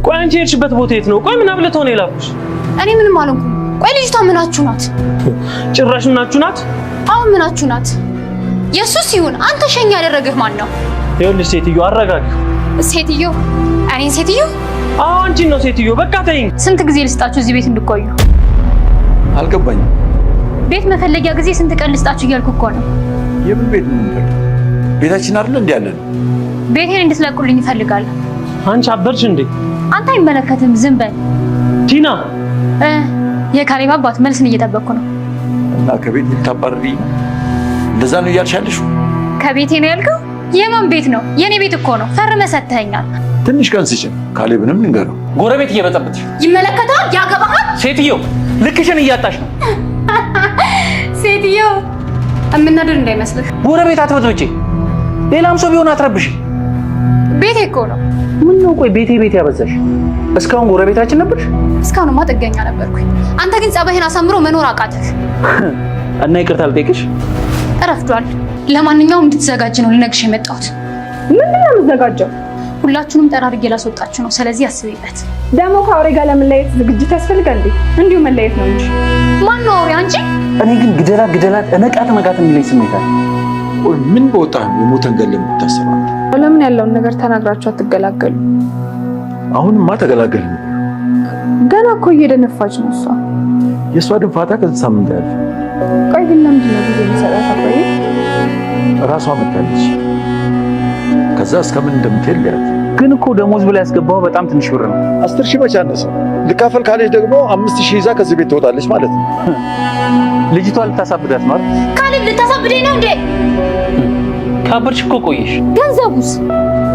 ቆይ አንቺ የሄድሽበት ቦታ የት ነው? ቆይ ምን አብልተው ነው የላኩሽ? እኔ ምንም አልሆንኩም። ቆይ ልጅቷ ምናችሁ ናት? ጭራሽ ምናችሁ ናት? አሁን ምናችሁ ናት? የሱስ ይሁን አንተ ሸኝ ያደረግህ ማን ነው? ይኸውልሽ ሴትዮ አረጋጊው። ሴትዮ? እኔን ሴትዮ? አዎ አንቺን ነው ሴትዮ። በቃ ተይኝ። ስንት ጊዜ ልስጣችሁ እዚህ ቤት እንድቆዩ? አልገባኝም። ቤት መፈለጊያ ጊዜ ስንት ቀን ልስጣችሁ እያልኩ እኮ ነው። የምን ቤት ነው የምንፈልገው? ቤታችን አይደለ እንዴ ያለ ነው። ቤቴን እንድትለቁልኝ እፈልጋለሁ። አንቺ አበድሽ እንዴ? አንተ አይመለከትም፣ ዝም በል። ቲና። የካሌብ አባት መልስን እየጠበቅኩ ነው። እና ከቤት ልታባርሪ እንደዛ ነው እያልሽ ያለሽው? ከቤቴ ነው ያልከው? የማን ቤት ነው? የኔ ቤት እኮ ነው። ፈርመህ ሰጥተኸኛል። ትንሽ ቀን ስጭን፣ ካሌብንም ንገረው። ጎረቤት እየበጠበጥሽ ይመለከታል፣ ያገባሃል። ሴትዮ ልክሽን እያጣሽ ነው። ሴትዮ እምናደድ እንዳይመስልህ። ጎረቤት አትበጥብጪ። ሌላም ሰው ቢሆን አትረብሽ። ቤቴ እኮ ነው። ምን ነው ቆይ ቤቴ ቤቴ ያበዛሽ? እስካሁን ጎረቤታችን ነበርሽ? እስካሁንማ ጥገኛ ነበርኩኝ። አንተ ግን ጸባይህን አሳምሮ መኖር አቃተህ። እና ይቅርታ ልጠይቅሽ? እረፍዷል። ለማንኛውም እንድትዘጋጅ ነው ልነግርሽ የመጣሁት። ምንድን ነው የምዘጋጀው? ሁላችሁንም ጠራርጌ ላስወጣችሁ ነው። ስለዚህ አስቢበት። ደግሞ ከአውሬ ጋር ለመለየት ዝግጅት ያስፈልጋል እንዴ? እንዲሁ መለየት ነው እንጂ። ማን ነው አውሬ? አንቺ? እኔ ግን ግደላት ግደላት እነቃት እነቃት የሚለኝ ስሜት አለ። ቆይ ምን በወጣ የሞተን ገል የምታሰባት? ለምን ያለውን ነገር ተናግራችሁ አትገላገሉ? አሁንማ ተገላገልን። ገና እኮ እየደነፋች ነው እሷ። የእሷ ድንፋታ ከዚህ ሳምንት ያልፍ። ቆይ ግን ለምንድን ነው ጊዜ የሚሰጣት? አባዬ ራሷ መታለች። ከዛ እስከምን እንደምትሄድ ሊያት። ግን እኮ ደሞዝ ብላ ያስገባው በጣም ትንሽ ብር ነው። 10,000 መች አነሰ? ልካፈል ካለች ደግሞ 5,000 ይዛ ከዚህ ቤት ትወጣለች ማለት ነው። ልጅቷ ልታሳብዳት ነው አይደል? ካሌብ ልታሳብደኝ ነው እንዴ? ካበድሽ እኮ ቆየሽ። ገንዘቡስ?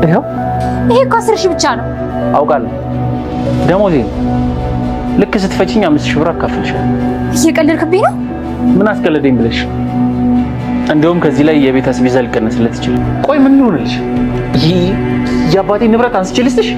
ይኸው። ይሄ እኮ 10,000 ብቻ ነው። አውቃለሁ። ደሞዜ ነው። ልክ ስትፈችኝ 5,000 ብር አካፍልሻለሁ። እየቀለድክብኝ ነው? ምን አስቀለደኝ ብለሽ? እንደውም ከዚህ ላይ የቤት አስቤዛ ሊቀነስለት ይችላል። ቆይ ምን ይሆንልሽ? የአባቴ ንብረት አንስቼ ልስጥሽ?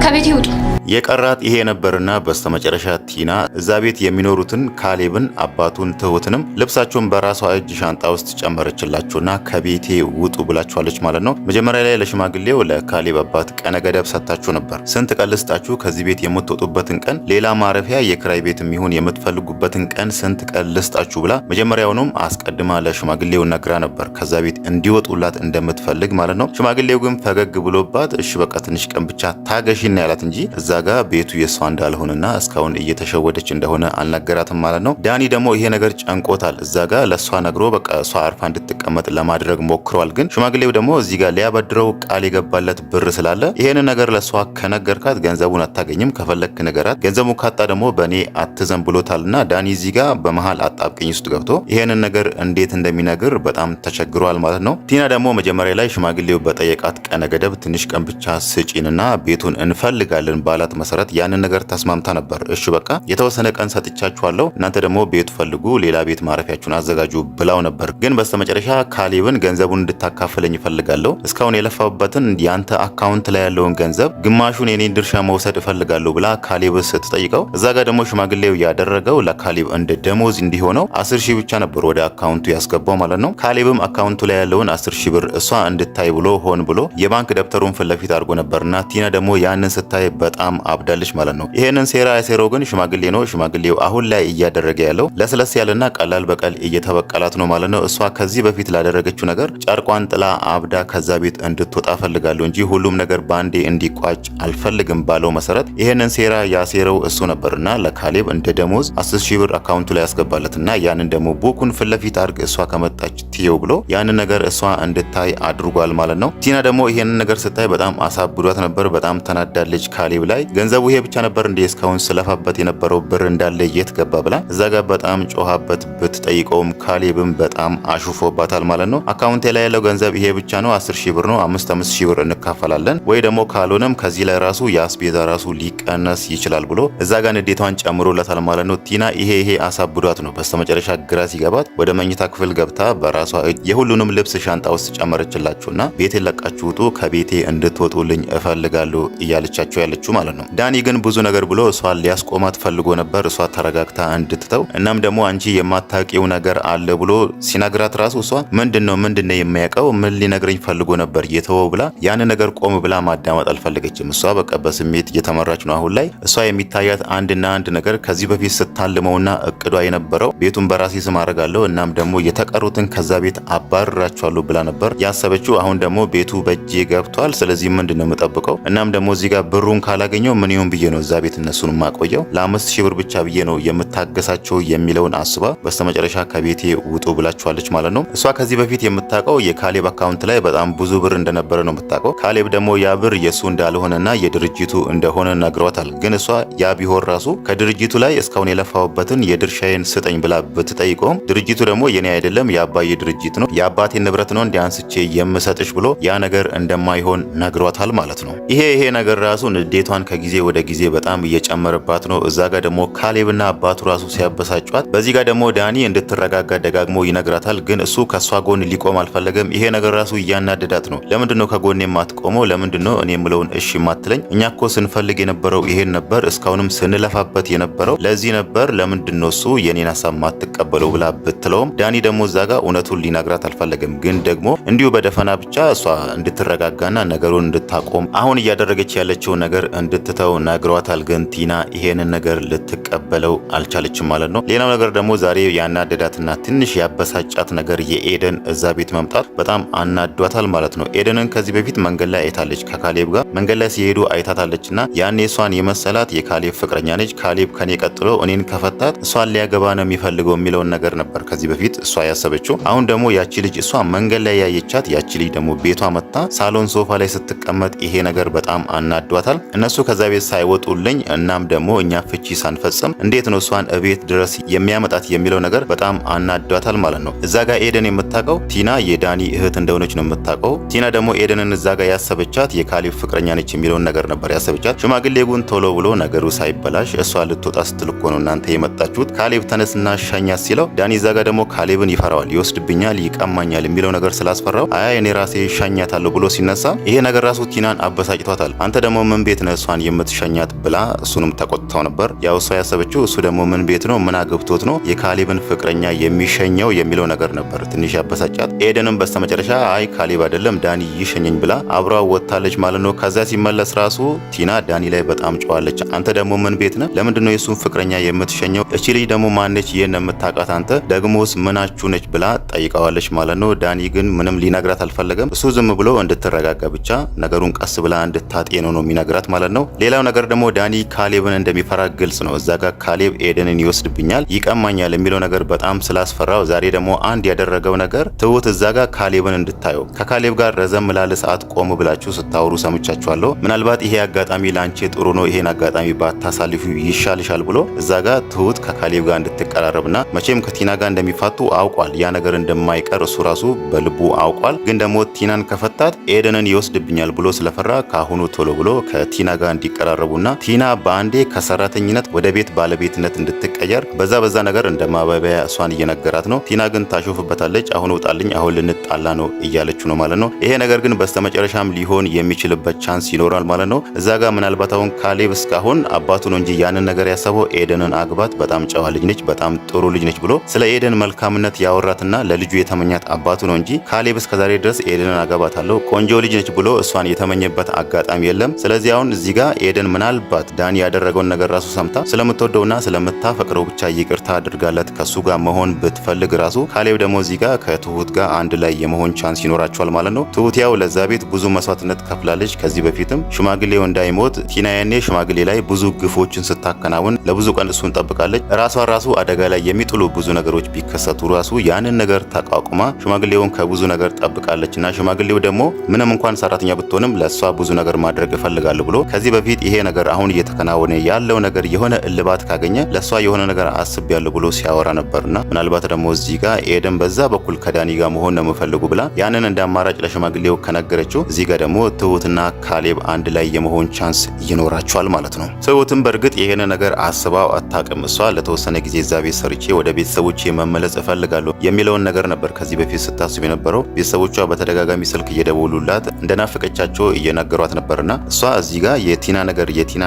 ከቤት ይውጡ። የቀራት ይሄ ነበርና በስተመጨረሻ ቲና እዛ ቤት የሚኖሩትን ካሌብን፣ አባቱን፣ ትሁትንም ልብሳቸውን በራሷ እጅ ሻንጣ ውስጥ ጨመረችላቸውና ከቤቴ ውጡ ብላችኋለች ማለት ነው። መጀመሪያ ላይ ለሽማግሌው ለካሌብ አባት ቀነ ገደብ ሰጥታችሁ ነበር። ስንት ቀን ልስጣችሁ ከዚህ ቤት የምትወጡበትን ቀን፣ ሌላ ማረፊያ የክራይ ቤትም ይሁን የምትፈልጉበትን ቀን ስንት ቀን ልስጣችሁ ብላ መጀመሪያውኑም አስቀድማ ለሽማግሌው ነግራ ነበር፣ ከዛ ቤት እንዲወጡላት እንደምትፈልግ ማለት ነው። ሽማግሌው ግን ፈገግ ብሎባት እሺ በቃ ትንሽ ቀን ብቻ ታገሽና ያላት እንጂ እዛ ጋ ቤቱ የእሷ እንዳልሆነና እስካሁን እየተሸወደች እንደሆነ አልነገራትም ማለት ነው። ዳኒ ደግሞ ይሄ ነገር ጨንቆታል። እዛ ጋ ለእሷ ነግሮ በቃ እሷ አርፋ እንድትቀመጥ ለማድረግ ሞክረዋል። ግን ሽማግሌው ደግሞ እዚህ ጋር ሊያበድረው ቃል የገባለት ብር ስላለ ይሄንን ነገር ለእሷ ከነገርካት ገንዘቡን አታገኝም፣ ከፈለግክ ነገራት፣ ገንዘቡን ካጣ ደግሞ በእኔ አትዘን ብሎታልና ዳኒ እዚህ ጋ በመሀል አጣብቅኝ ውስጥ ገብቶ ይሄንን ነገር እንዴት እንደሚነግር በጣም ተቸግሯል ማለት ነው። ቲና ደግሞ መጀመሪያ ላይ ሽማግሌው በጠየቃት ቀነ ገደብ ትንሽ ቀን ብቻ ስጪንና ቤቱን እንፈልጋለን ባላት መሰረት ያንን ነገር ተስማምታ ነበር። እሺ በቃ የተወሰነ ቀን ሰጥቻችኋለሁ፣ እናንተ ደግሞ ቤቱ ፈልጉ፣ ሌላ ቤት ማረፊያችሁን አዘጋጁ ብላው ነበር። ግን በስተመጨረሻ ካሌብን ገንዘቡን እንድታካፍለኝ እፈልጋለሁ፣ እስካሁን የለፋበትን ያንተ አካውንት ላይ ያለውን ገንዘብ ግማሹን የኔን ድርሻ መውሰድ እፈልጋለሁ ብላ ካሌብ ስትጠይቀው እዛ ጋር ደግሞ ሽማግሌው ያደረገው ለካሌብ እንደ ደሞዝ እንዲሆነው 10,000 ብቻ ነበር ወደ አካውንቱ ያስገባው ማለት ነው። ካሌብም አካውንቱ ላይ ያለውን 10,000 ብር እሷ እንድታይ ብሎ ሆን ብሎ የባንክ ደብተሩን ፊት ለፊት አድርጎ ነበርና ቲና ደግሞ ያንን ስታይ በጣም አብዳለች ማለት ነው። ይሄንን ሴራ ያሴረው ግን ሽማግሌ ነው። ሽማግሌው አሁን ላይ እያደረገ ያለው ለስለስ ያለና ቀላል በቀል እየተበቀላት ነው ማለት ነው። እሷ ከዚህ በፊት ላደረገችው ነገር ጨርቋን ጥላ አብዳ ከዛ ቤት እንድትወጣ ፈልጋለሁ እንጂ ሁሉም ነገር ባንዴ እንዲቋጭ አልፈልግም ባለው መሰረት ይሄንን ሴራ ያሴረው እሱ ነበርና ለካሌብ እንደ ደሞዝ 10,000 ብር አካውንቱ ላይ ያስገባለትና ያንን ደግሞ book ኡን ፊት ለፊት አድርግ እሷ ከመጣች ትየው ብሎ ያንን ነገር እሷ እንድታይ አድርጓል ማለት ነው። ቲና ደግሞ ይሄንን ነገር ስታይ በጣም አሳብዷት ነበር። በጣም ተናዳለች ካሌብ ላይ። ገንዘቡ ይሄ ብቻ ነበር እንዴ እስካሁን ስለፋበት የነበረው ብር እንዳለ የት ገባ ብላ እዛ ጋር በጣም ጮኻበት ብትጠይቀውም ካሌብም በጣም አሹፎባታል ማለት ነው። አካውንቴ ላይ ያለው ገንዘብ ይሄ ብቻ ነው፣ 10,000 ብር ነው፣ አምስት አምስት ሺህ ብር እንካፈላለን ወይ ደግሞ ካልሆነም ከዚህ ላይ ራሱ የአስቤዛ ራሱ ሊቀነስ ይችላል ብሎ እዛ ጋር ንዴቷን ጨምሮለታል ማለት ነው። ቲና ይሄ ይሄ አሳብዷት ነው በስተመጨረሻ ግራ ሲገባት ወደ መኝታ ክፍል ገብታ በራሷ እጅ የሁሉንም ልብስ ሻንጣ ውስጥ ጨመረችላችሁና ቤቴ ለቃችሁ ውጡ፣ ከቤቴ እንድትወጡልኝ እፈልጋለሁ እያለቻቸው ያለችው ማለት ነው። ማለት ነው። ዳኒ ግን ብዙ ነገር ብሎ እሷን ሊያስቆማት ፈልጎ ነበር፣ እሷ ተረጋግታ እንድትተው። እናም ደግሞ አንቺ የማታውቂው ነገር አለ ብሎ ሲነግራት ራሱ እሷ ምንድነው ምንድነው የሚያውቀው ምን ሊነግረኝ ፈልጎ ነበር የተወው ብላ ያን ነገር ቆም ብላ ማዳመጥ አልፈለገችም። እሷ በቃ በስሜት እየተመራች ነው አሁን ላይ። እሷ የሚታያት አንድና አንድ ነገር ከዚህ በፊት ስታልመውና እቅዷ የነበረው ቤቱን በራሴ ስም አደርጋለሁ እናም ደግሞ የተቀሩትን ከዛ ቤት አባርራቸዋለሁ ብላ ነበር ያሰበችው። አሁን ደግሞ ቤቱ በእጄ ገብቷል። ስለዚህ ምንድን ነው የምጠብቀው? እናም ደግሞ እዚህ ጋር ብሩን ካላገኘው ምን ይሁን ብዬ ነው እዛ ቤት እነሱን ማቆየው? ለ5,000 ብር ብቻ ብዬ ነው የምታገሳቸው የሚለውን አስባ በስተመጨረሻ ከቤቴ ውጡ ብላችኋለች ማለት ነው። እሷ ከዚህ በፊት የምታውቀው የካሌብ account ላይ በጣም ብዙ ብር እንደነበረ ነው የምታውቀው። ካሌብ ደግሞ ያ ብር የእሱ እንዳልሆነና የድርጅቱ እንደሆነ ነግሯታል። ግን እሷ ያ ቢሆን ራሱ ከድርጅቱ ላይ እስካሁን የለፋሁበትን የድርሻዬን ስጠኝ ብላ ብትጠይቀውም ድርጅቱ ደግሞ የኔ አይደለም የአባዬ ድርጅት ነው፣ የአባቴን ንብረት ነው እንዲያንስቼ የምሰጥሽ ብሎ ያ ነገር እንደማይሆን ነግሯታል ማለት ነው። ይሄ ነገር ራሱ ንዴቷን ከጊዜ ወደ ጊዜ በጣም እየጨመረባት ነው። እዛ ጋር ደግሞ ካሌብና አባቱ ራሱ ሲያበሳጯት፣ በዚህ ጋር ደግሞ ዳኒ እንድትረጋጋ ደጋግሞ ይነግራታል። ግን እሱ ከእሷ ጎን ሊቆም አልፈለገም። ይሄ ነገር ራሱ እያናደዳት ነው። ለምንድን ነው ከጎን የማትቆመው? ለምንድን ነው እኔ የምለውን እሺ የማትለኝ? እኛ እኮ ስንፈልግ የነበረው ይሄን ነበር፣ እስካሁንም ስንለፋበት የነበረው ለዚህ ነበር። ለምንድን ነው እሱ የኔን ሀሳብ ማትቀበለው ብላ ብትለውም ዳኒ ደግሞ እዛ ጋር እውነቱን ሊነግራት አልፈለገም። ግን ደግሞ እንዲሁ በደፈና ብቻ እሷ እንድትረጋጋና ነገሩን እንድታቆም አሁን እያደረገች ያለችው ነገር እንድትተው ነግሯታል። ግን ቲና ይሄንን ነገር ልትቀበለው አልቻለችም ማለት ነው። ሌላው ነገር ደግሞ ዛሬ ያናደዳትና ትንሽ ያበሳጫት ነገር የኤደን እዛ ቤት መምጣት በጣም አናዷታል ማለት ነው። ኤደንን ከዚህ በፊት መንገድ ላይ አይታለች፣ ከካሌብ ጋር መንገድ ላይ ሲሄዱ አይታታለችና ያኔ እሷን የመሰላት የካሌብ ፍቅረኛ ነች፣ ካሌብ ከኔ ቀጥሎ እኔን ከፈታት እሷን ሊያገባ ነው የሚፈልገው የሚለውን ነገር ነበር ከዚህ በፊት እሷ ያሰበችው። አሁን ደግሞ ያቺ ልጅ እሷ መንገድ ላይ ያየቻት ያቺ ልጅ ደግሞ ቤቷ መጥታ ሳሎን ሶፋ ላይ ስትቀመጥ ይሄ ነገር በጣም አናዷታል። እነሱ ከዛ ቤት ሳይወጡልኝ እናም ደግሞ እኛ ፍቺ ሳንፈጽም እንዴት ነው እሷን እቤት ድረስ የሚያመጣት የሚለው ነገር በጣም አናዷታል ማለት ነው። እዛ ጋር ኤደን የምታውቀው ቲና የዳኒ እህት እንደሆነች ነው የምታውቀው። ቲና ደግሞ ኤደንን እዛ ጋር ያሰበቻት የካሌብ ፍቅረኛ ነች የሚለውን ነገር ነበር ያሰበቻት። ሽማግሌ ጉን ቶሎ ብሎ ነገሩ ሳይበላሽ እሷ ልትወጣ ስትል እኮ ነው እናንተ የመጣችሁት፣ ካሌብ ተነስና ሸኛት ሲለው ዳኒ እዛ ጋር ደግሞ ካሌብን ይፈራዋል። ይወስድብኛል፣ ይቀማኛል የሚለው ነገር ስላስፈራው አይ እኔ ራሴ ሸኛታለሁ ብሎ ሲነሳ ይሄ ነገር ራሱ ቲናን አበሳጭቷታል። አንተ ደግሞ ምን ቤት ነህ እሷን የምትሸኛት ብላ እሱንም ተቆጥተው ነበር። ያው እሷ ያሰበችው እሱ ደግሞ ምን ቤት ነው ምን አገብቶት ነው የካሌብን ፍቅረኛ የሚሸኘው የሚለው ነገር ነበር ትንሽ ያበሳጫት። ኤደንም በስተመጨረሻ አይ ካሌብ አይደለም ዳኒ ይሸኘኝ ብላ አብራ ወጥታለች ማለት ነው። ከዛ ሲመለስ ራሱ ቲና ዳኒ ላይ በጣም ጨዋለች። አንተ ደግሞ ምን ቤት ነህ? ለምንድን ነው የእሱን ፍቅረኛ የምትሸኘው? እቺ ልጅ ደግሞ ማነች? ይህን የምታውቃት አንተ ደግሞስ ምናችሁ ነች ብላ ጠይቀዋለች ማለት ነው። ዳኒ ግን ምንም ሊነግራት አልፈለገም። እሱ ዝም ብሎ እንድትረጋጋ ብቻ ነገሩን ቀስ ብላ እንድታጤነው ነው የሚነግራት ማለት ነው። ሌላው ነገር ደግሞ ዳኒ ካሌብን እንደሚፈራ ግልጽ ነው። እዛ ጋር ካሌብ ኤደንን ይወስድብኛል፣ ይቀማኛል የሚለው ነገር በጣም ስላስፈራው ዛሬ ደግሞ አንድ ያደረገው ነገር ትሁት እዛ ጋር ካሌብን እንድታየው ከካሌብ ጋር ረዘም ላለ ሰዓት ቆም ብላችሁ ስታወሩ ሰምቻችኋለሁ። ምናልባት ይሄ አጋጣሚ ላንቺ ጥሩ ነው፣ ይሄን አጋጣሚ ባታሳልፊ ይሻልሻል ብሎ እዛ ጋር ትሁት ከካሌብ ጋር እንድትቀራረብና መቼም ከቲና ጋር እንደሚፋቱ አውቋል። ያ ነገር እንደማይቀር እሱ ራሱ በልቡ አውቋል። ግን ደግሞ ቲናን ከፈታት ኤደንን ይወስድብኛል ብሎ ስለፈራ ከአሁኑ ቶሎ ብሎ ከቲና ጋር እንዲቀራረቡና ቲና በአንዴ ከሰራተኝነት ወደ ቤት ባለቤትነት እንድትቀየር በዛ በዛ ነገር እንደ ማባበያ እሷን እየነገራት ነው። ቲና ግን ታሾፍበታለች። አሁን ውጣልኝ፣ አሁን ልንጣላ ነው እያለችው ነው ማለት ነው። ይሄ ነገር ግን በስተመጨረሻም ሊሆን የሚችልበት chance ይኖራል ማለት ነው። እዛ ጋር ምናልባት አሁን ካሌብ እስካሁን አባቱ ነው እንጂ ያንን ነገር ያሰበው ኤደንን አግባት፣ በጣም ጨዋ ልጅ ነች፣ በጣም ጥሩ ልጅ ነች ብሎ ስለ ኤደን መልካምነት ያወራትና ለልጁ የተመኛት አባቱ ነው እንጂ ካሌብ እስከዛሬ ድረስ ኤደንን አገባታለሁ ቆንጆ ልጅ ነች ብሎ እሷን የተመኘበት አጋጣሚ የለም። ስለዚህ አሁን እዚህ ጋር ኤደን ምናልባት ዳኒ ያደረገውን ነገር ራሱ ሰምታ ስለምትወደውና ስለምታፈቅረው ብቻ ይቅርታ አድርጋለት ከሱ ጋር መሆን ብትፈልግ ራሱ ካሌብ ደግሞ እዚህ ጋር ከትሁት ጋር አንድ ላይ የመሆን chance ይኖራቸዋል ማለት ነው። ትሁት ያው ለዛ ቤት ብዙ መስዋዕትነት ከፍላለች። ከዚህ በፊትም ሽማግሌው እንዳይሞት ቲና ያኔ ሽማግሌ ላይ ብዙ ግፎችን ስታከናውን ለብዙ ቀን እሱን ጠብቃለች። ራሷን ራሱ አደጋ ላይ የሚጥሉ ብዙ ነገሮች ቢከሰቱ ራሱ ያንን ነገር ተቋቁማ ሽማግሌውን ከብዙ ነገር ጠብቃለች እና ሽማግሌው ደግሞ ምንም እንኳን ሰራተኛ ብትሆንም ለእሷ ብዙ ነገር ማድረግ እፈልጋለሁ ብሎ ከዚህ በፊት ይሄ ነገር አሁን እየተከናወነ ያለው ነገር የሆነ እልባት ካገኘ ለእሷ የሆነ ነገር አስቤያለሁ ብሎ ሲያወራ ነበርና ምናልባት ደግሞ እዚህ ጋር ኤደን በዛ በኩል ከዳኒ ጋር መሆን ነው የምፈልጉ ብላ ያንን እንደ አማራጭ ለሽማግሌው ከነገረችው እዚህ ጋር ደግሞ ትሁትና ካሌብ አንድ ላይ የመሆን chance ይኖራቸዋል ማለት ነው። ትሁትም በእርግጥ ይሄን ነገር አስባው አታውቅም። እሷ ለተወሰነ ጊዜ እዛ ቤት ሰርቼ ወደ ቤተሰቦቼ መመለስ እፈልጋለሁ የሚለውን ነገር ነበር ከዚህ በፊት ስታስብ የነበረው። ቤተሰቦቿ በተደጋጋሚ ስልክ እየደወሉላት እንደናፈቀቻቸው እየነገሯት ነበርና እሷ እዚህ ጋር የቲና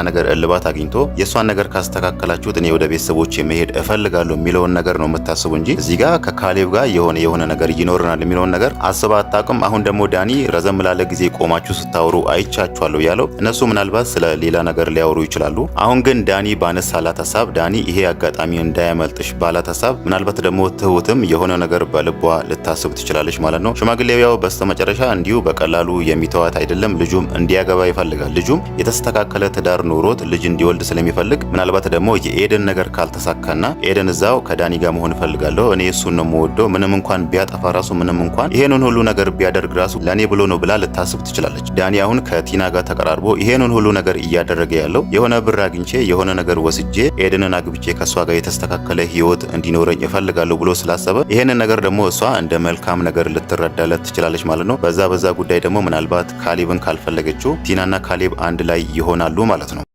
ነገር እልባት አግኝቶ የእሷን ነገር ካስተካከላችሁት እኔ ወደ ቤተሰቦቼ መሄድ እፈልጋለሁ የሚለውን ነገር ነው የምታስቡ እንጂ እዚህ ጋር ከካሌብ ጋር የሆነ የሆነ ነገር ይኖረናል የሚለውን ነገር አስባ አታውቅም። አሁን ደግሞ ዳኒ ረዘም ላለ ጊዜ ቆማችሁ ስታወሩ አይቻችኋለሁ ያለው እነሱ ምናልባት ስለ ሌላ ነገር ሊያወሩ ይችላሉ። አሁን ግን ዳኒ ባነሳላት ሀሳብ፣ ዳኒ ይሄ አጋጣሚ እንዳያመልጥሽ ባላት ሀሳብ ምናልባት ደግሞ ትሁትም የሆነ ነገር በልቧ ልታስብ ትችላለች ማለት ነው። ሽማግሌው ያው በስተመጨረሻ እንዲሁ በቀላሉ የሚተዋት አይደለም። ልጁም እንዲያገባ ይፈልጋል። ልጁም የተስተካከለ ትዳር ኖሮት ልጅ እንዲወልድ ስለሚፈልግ ምናልባት ደግሞ የኤደን ነገር ካልተሳካና ኤደን እዛው ከዳኒ ጋር መሆን እፈልጋለሁ፣ እኔ እሱን ነው የምወደው፣ ምንም እንኳን ቢያጠፋ ራሱ፣ ምንም እንኳን ይሄንን ሁሉ ነገር ቢያደርግ ራሱ ለእኔ ብሎ ነው ብላ ልታስብ ትችላለች። ዳኒ አሁን ከቲና ጋር ተቀራርቦ ይሄንን ሁሉ ነገር እያደረገ ያለው የሆነ ብር አግኝቼ፣ የሆነ ነገር ወስጄ፣ ኤደንን አግብቼ ከእሷ ጋር የተስተካከለ ህይወት እንዲኖረኝ እፈልጋለሁ ብሎ ስላሰበ ይሄንን ነገር ደግሞ እሷ እንደ መልካም ነገር ልትረዳለት ትችላለች ማለት ነው። በዛ ጉዳይ ደግሞ ምናልባት ካሌብን ካልፈለገችው ቲናና ካሌብ አንድ ላይ ይሆናሉ ማለት ነው።